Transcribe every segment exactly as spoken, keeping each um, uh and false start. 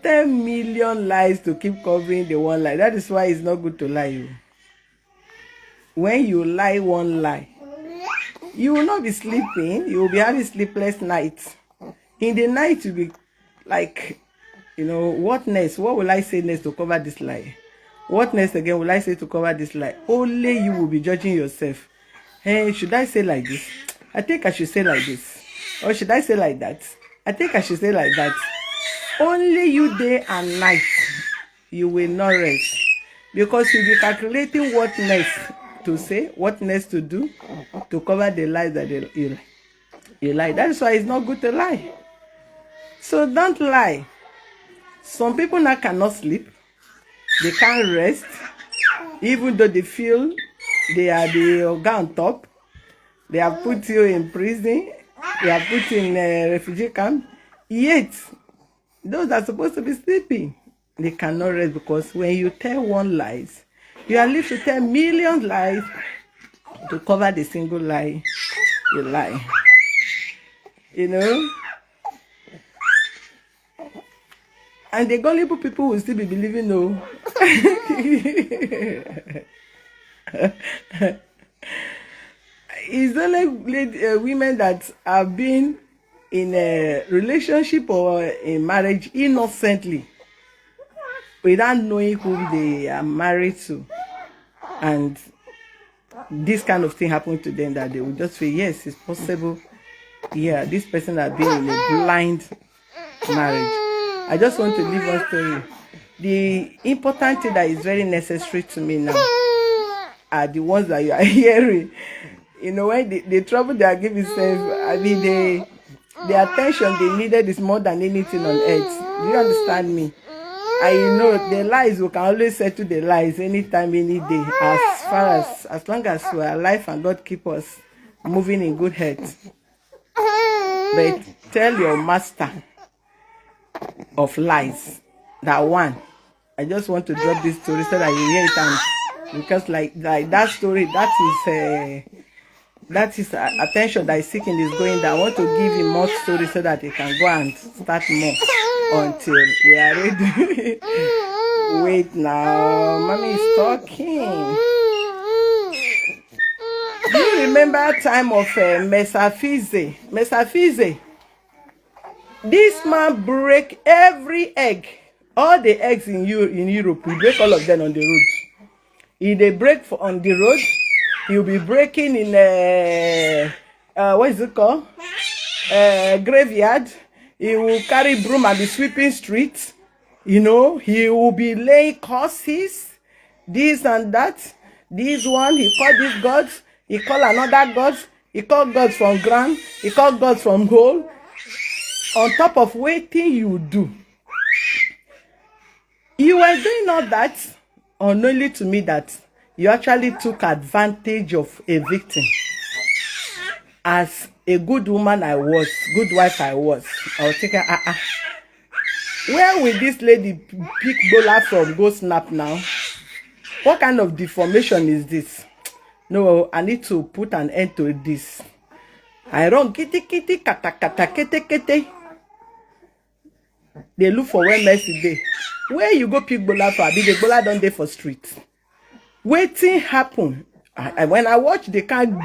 Ten million lies to keep covering the one lie. That is why it's not good to lie. You, when you lie one lie, you will not be sleeping. You will be having sleepless nights. In the night, you'll be like, you know, what next? What will I say next to cover this lie? What next again will I say to cover this lie? Only you will be judging yourself. Hey, should I say like this? I think I should say like this. Or should I say like that? I think I should say like that. Only you, day and night, you will not rest, because you'll be calculating what next to say, what next to do to cover the lies that they, you, you lie. That is why it's not good to lie. So don't lie. Some people now cannot sleep. They can't rest, even though they feel they are the oga on top. They have put you in prison. They have put you in a refugee camp. Yet, those that are supposed to be sleeping, they cannot rest, because when you tell one lies, you are left to tell millions lies to cover the single lie you lie. You know? And the gullible people will still be believing, no. It's only lady, uh, women that have been in a relationship or in marriage innocently, without knowing whom they are married to, and this kind of thing happened to them, that they will just say, "Yes, it's possible." Yeah, this person has been in a blind marriage. I just want to leave one story. The important thing that is very necessary to me now are the ones that you are hearing. You know, when the, the trouble they are giving self, I mean, the, the attention they needed is more than anything on earth. Do you understand me? I know the lies, we can always settle the lies anytime, any day, as far as, as long as we are alive and God keep us moving in good health. But tell your master of lies that one. I just want to drop this story so that you hear it, and because, like, like that story, that is, uh, that is, uh, attention that is seeking is going down. I want to give him more story so that he can go and start more until we are ready. Wait now, mommy is talking. Do you remember time of, uh, Mesafize? Mesafize. This man break every egg. All the eggs in Eu-, in Europe, he break all of them on the road. He dey break for, on the road. He'll be breaking in, uh, uh, what is it called? Uh, graveyard. He will carry broom and be sweeping streets. You know, he will be laying curses, this and that. This one, he call this God. He call another God. He call God from ground. He call God from hole. On top of waiting, you do. You were doing all that unknowingly to me that you actually took advantage of a victim. As a good woman I was, good wife I was, I was thinking, ah, ah, where will this lady p-, pick bola from go snap now? What kind of deformation is this? No, I need to put an end to this. I run kitty kitty, kata kata, kete kete. They look for where mercy dey. Where you go pick bola for? Abi the bola don dey for street? Wetin happen? I, I, when I watch the kind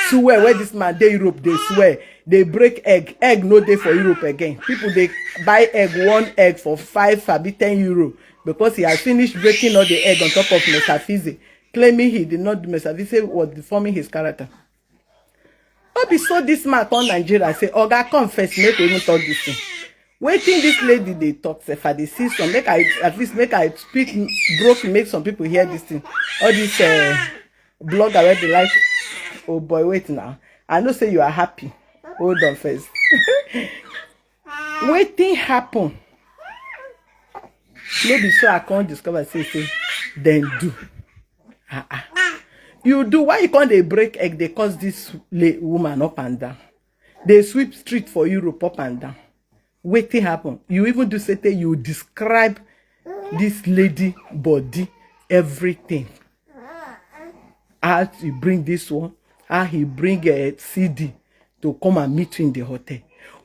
swear where this man dey Europe, they swear they break egg. Egg no dey for Europe again. People dey buy egg, one egg for five, abi ten euro, because he has finished breaking all the egg on top of Mesafize, claiming he did not do. Mesafize was deforming his character. No be so this man come Nigeria say, "Oga, come first, make we even talk this thing." Wetin this lady dey talk sef, I dey see some, make I, at least make I speak broke, make some people hear this thing. All this, uh, blogger wey dey like, oh boy, wait now. I know say you are happy. Hold on first. Wetin happen? No be so I come discover say, say dem do. Ah, ah. You do, why you come dey break egg, dey cause this la-, woman up and down, dey sweep street for Europe up and down. Wetin happen? You even do say, say you describe this lady body, everything. How you bring this one, how he bring a C D to come and meet you in the hotel.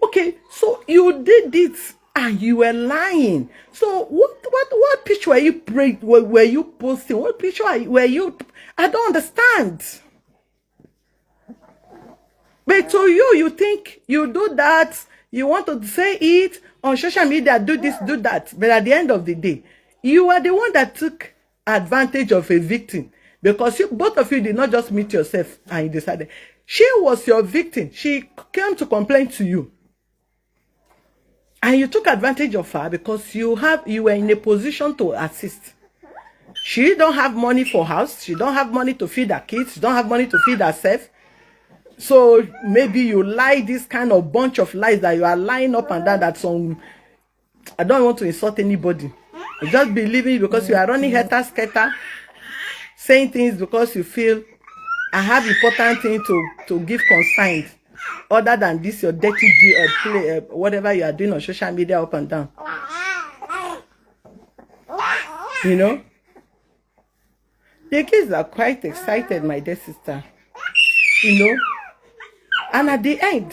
Okay, so you did it And you were lying. So what what what picture were you pre- were, were you posting? What picture are you, were you? I don't understand. But to you, you think you do that, you want to say it on social media, do this, do that. But at the end of the day, you are the one that took advantage of a victim, because you, both of you did not just meet yourself and you decided. She was your victim. She came to complain to you. And you took advantage of her because you have you were in a position to assist. She don't have money for house. She don't have money to feed her kids. She don't have money to feed herself. So maybe you lie this kind of bunch of lies that you are lying up and down, that some, I don't want to insult anybody. You just believing because you are running helter skelter, saying things because you feel I have important thing to to give concern, other than this your dirty de- uh, play, uh, whatever you are doing on social media up and down. You know, the kids are quite excited, my dear sister. You know, and at the end,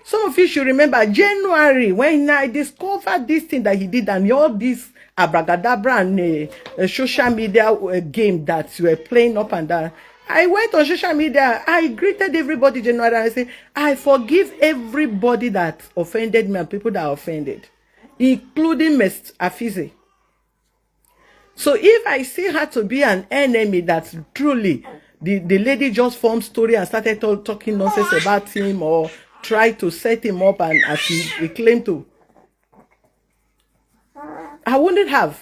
some of you should remember January, when I discovered this thing that he did and all this abracadabra and uh, uh, social media uh, game that you were playing up and down. I went on social media. I greeted everybody January and I said, I forgive everybody that offended me and people that are offended, including Miss Afize. So if I see her to be an enemy that truly the, the lady just formed story and started tol- talking nonsense about him or try to set him up and as he, he claimed to, I wouldn't have.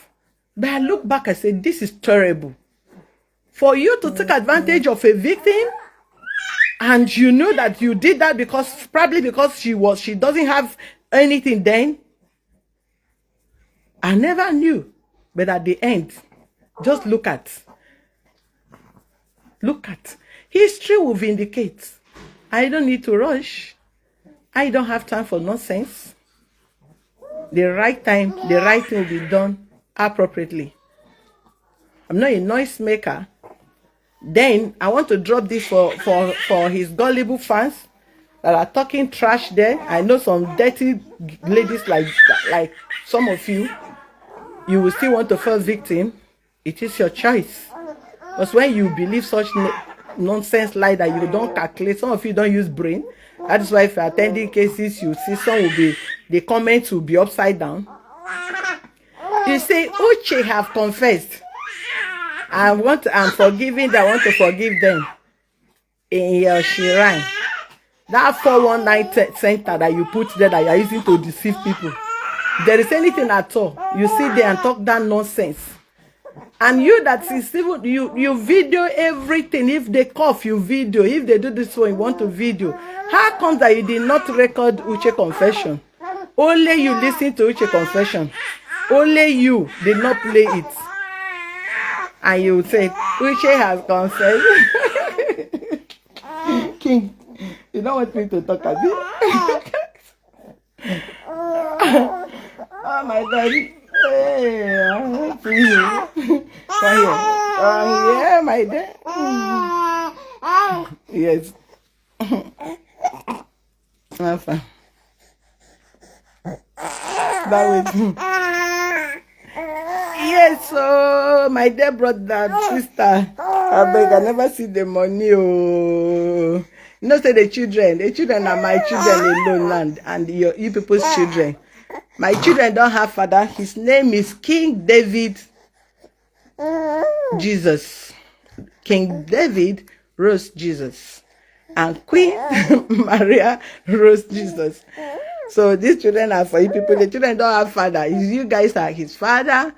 But I look back and say, this is terrible. For you to take advantage of a victim, and you know that you did that because probably because she was she doesn't have anything then. I never knew, but at the end, just look at, look at, history will vindicate. I don't need to rush. I don't have time for nonsense. The right time, the right thing will be done appropriately. I'm not a noise maker. Then I want to drop this for for for his gullible fans that are talking trash there. I know some dirty ladies like like some of you. You will still want to fall victim. It is your choice. Because when you believe such n- nonsense like that, you don't calculate. Some of you don't use brain. That is why if you're attending cases, you see some will be the comments will be upside down. You say Uche have confessed. I want I'm forgiving them. I want to forgive them. In your shrine, that four one nine te- center that you put there that you are using to deceive people, there is anything at all, you sit there and talk that nonsense. And you that is even you you video everything. If they cough, you video. If they do this one, you want to video. How come that you did not record Uche confession? Only you listen to Uche confession. Only you did not play it. And you say, Uche has confessed. King, you don't want me to talk about it. Oh my God. Hey, I want to you. Come here. Come here, my dear. Yes. Rafa. That way. Yes, so my dear brother, sister, I beg, I never see the money. Oh, you know, say the children, the children are my children alone, and and your you people's children. My children don't have father. His name is King David Jesus. King David rose Jesus, and Queen Maria rose Jesus. So these children are for you people. The children don't have father. You guys are his father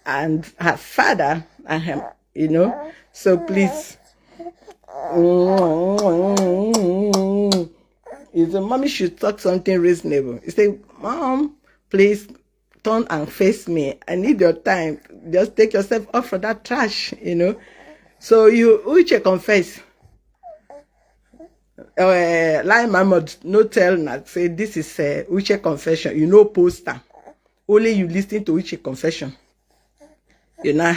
and her father and him. You know. So please, you say mommy should talk something reasonable. You say, mom, please turn and face me. I need your time. Just take yourself off from that trash, you know. So you Uche confess. Uh, Lai Mahmoud no tell na say this is uh, Uche confession. You know poster. Only you listen to Uche confession. You know.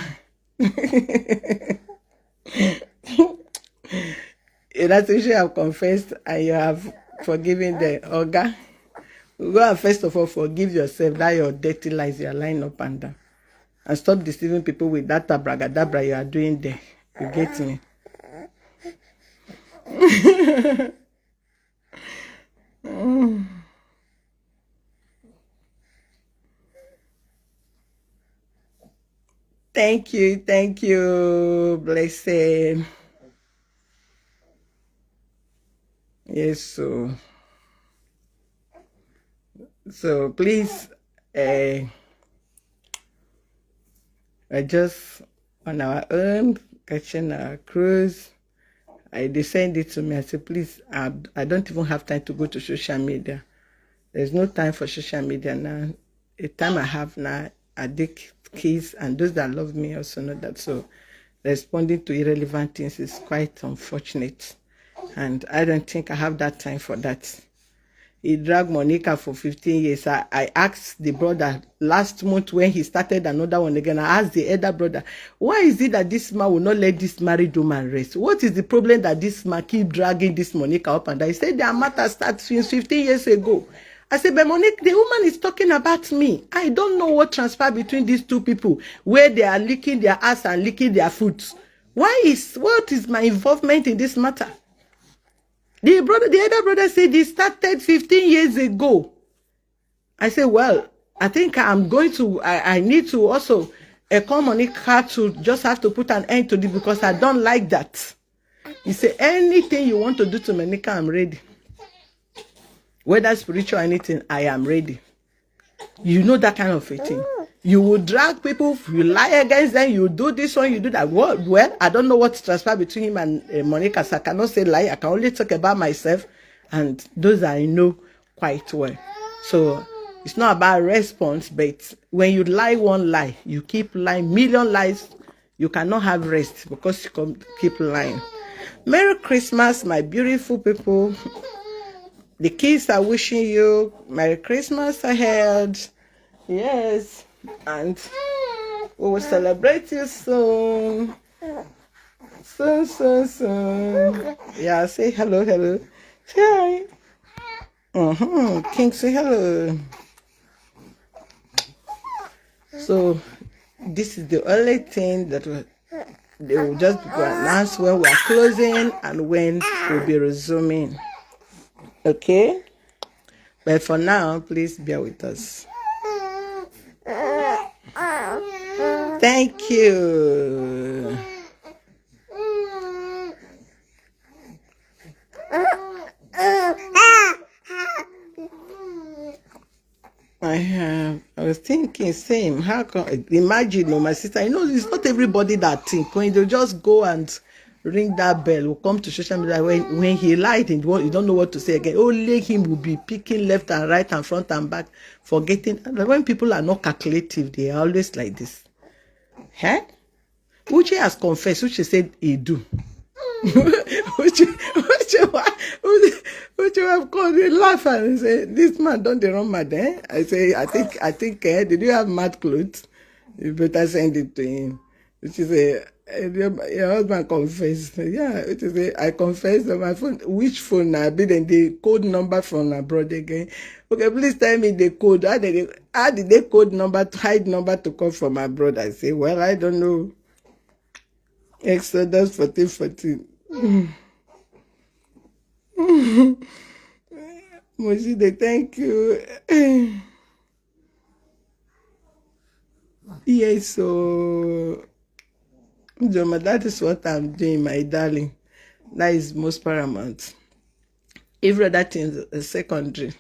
You know, since you have confessed and you have forgiven the Oga, Go and first of all forgive yourself that your dirty lies you are lying up and down, and stop deceiving people with that abracadabra you are doing there. You get me? Mm. Thank you, thank you, blessed. Yes, so so please, uh, I just on our own catching our cruise. I they send it to me. I say, please, I, I don't even have time to go to social media. There's no time for social media now. The time I have now, I take kids, and those that love me also know that. So responding to irrelevant things is quite unfortunate. And I don't think I have that time for that. He dragged Monica for fifteen years. I, I asked the brother last month when he started another one again. I asked the elder brother, why is it that this man will not let this married woman rest? What is the problem that this man keep dragging this Monica up and down? He said their matter started since fifteen years ago. I said, but Monica, the woman is talking about me. I don't know what transpired between these two people, where they are licking their ass and licking their foot. Why is, what is my involvement in this matter? The brother, the elder brother said this started fifteen years ago. I said, well, I think I'm going to, I, I need to also, uh, call Monica to just have to put an end to this because I don't like that. He said, anything you want to do to Monica, I'm ready. Whether spiritual or anything, I am ready. You know that kind of a thing. You will drag people, you lie against them, you do this one, you do that. Well, well, I don't know what transpired between him and, uh, Monica, so I cannot say lie. I can only talk about myself and those I know quite well. So it's not about response, but when you lie one lie, you keep lying million lies. You cannot have rest because you come keep lying. Merry Christmas, my beautiful people. The kids are wishing you Merry Christmas ahead. Yes, and we will celebrate you soon. Soon, soon, soon. Yeah, say hello, hello. Say hi. Mm-hmm. King, say hello. So this is the only thing that will, they will just go announce when we are closing and when we'll be resuming. Okay? But for now, please bear with us. Thank you. I have. I was thinking, same. How come? Imagine, no, my sister. You know, it's not everybody that think. When they just go and ring that bell, will come to social media. When when he lied, and you don't know what to say again. Only him will be picking left and right and front and back, forgetting. When people are not calculative, they are always like this. Huh? Uche has confessed. Uche said he do. Uche, Uche, wa- Uche, Uche have called me laugh and say, this man don't dey run mad, eh? I say, I think, I think, eh, did you have mad clothes? You better send it to him. Uche say, eh, your, your husband confessed. Yeah, Uche say, I confessed on my phone. Which phone now? Be then the code number from abroad again. Okay, please tell me the code. How did they, how did they code number to hide number to call from abroad? I say, well, I don't know. Exodus fourteen fourteen. Moside, thank you. Yes, so Joma, that is what I'm doing, my darling. That is most paramount. Every other thing is secondary,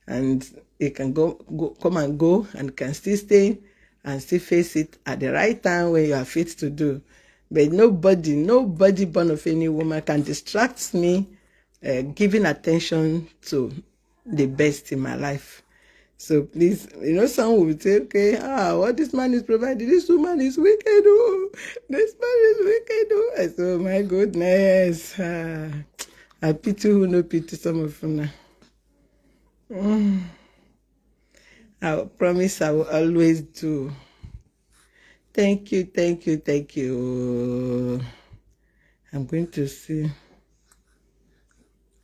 and it can go, go come and go, and can still stay and still face it at the right time when you are fit to do. But nobody, nobody born of any woman can distract me, uh, giving attention to the best in my life. So please, you know, some will say, okay, ah, what this man is providing, this woman is wicked. Oh, this man is wicked. Oh, I say, oh my goodness. Ah, I pity who no pity some of una. Mm. I promise I will always do. Thank you, thank you, thank you. I'm going to see.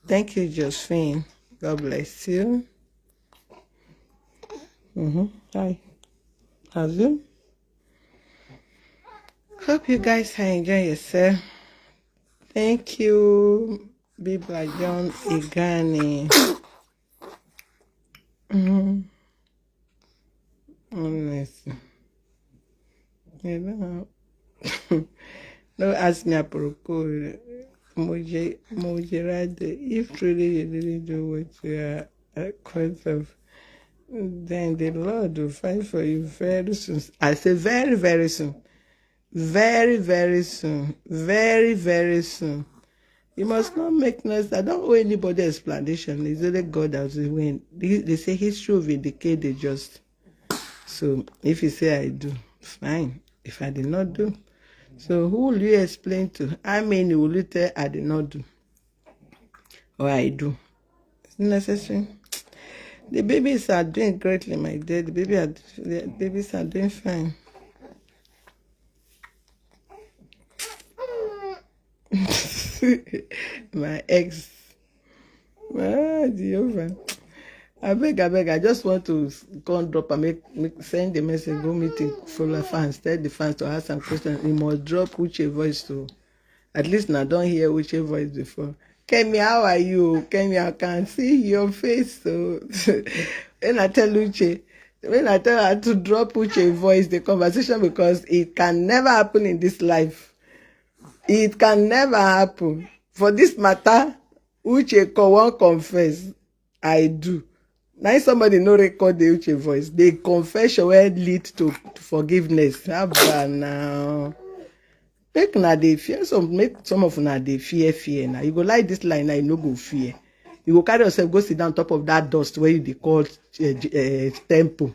Thank you, Josephine. God bless you. Mm-hmm. Hi. How's you? Hope you guys are enjoying yourself. Thank you, Bibla John Igani. Mm-hmm. Honestly. You know. Don't ask me apropos. Moje, Mojerade, if truly you didn't do what you are uh, conscious of, then the Lord will fight for you very soon. I say very, very soon. Very, very soon. Very, very soon. You must not make noise. I don't owe anybody explanation. It's only God that will win. They, they say history will vindicate the just. So if you say I do, fine. If I did not do, so who will you explain to? How many will you tell I did not do? Or I do? It's necessary. The babies are doing greatly, my dear. The baby are, the babies are doing fine. My ex. Ah, Jehovah. I beg, I beg. I just want to s- come drop and make, make send the message, go meet the follow fans, tell the fans to ask some questions. You must drop Uche voice to. At least now don't hear Uche voice before. Kemi, how are you? Kemi, I can see your face. So when I tell Uche, when I tell her to drop Uche voice, the conversation, because it can never happen in this life. It can never happen. For this matter, Uche come wan confess. I do. Now somebody no record the Uche voice. The confession will lead to forgiveness. Haba now. Make na dey fear some, make some of una dey fear fear now. You go like this line now, you no go fear. You go carry yourself go sit down top of that dust where you dey call uh, uh, temple.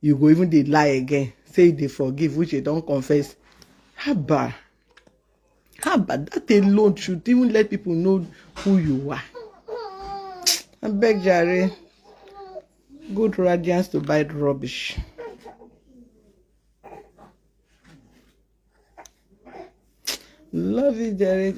You go even dey lie again. Say you dey forgive, which you don't confess. Haba. Haba, that alone should even let people know who you are. I beg Jare. Good radiance to buy rubbish. Love you, Jare.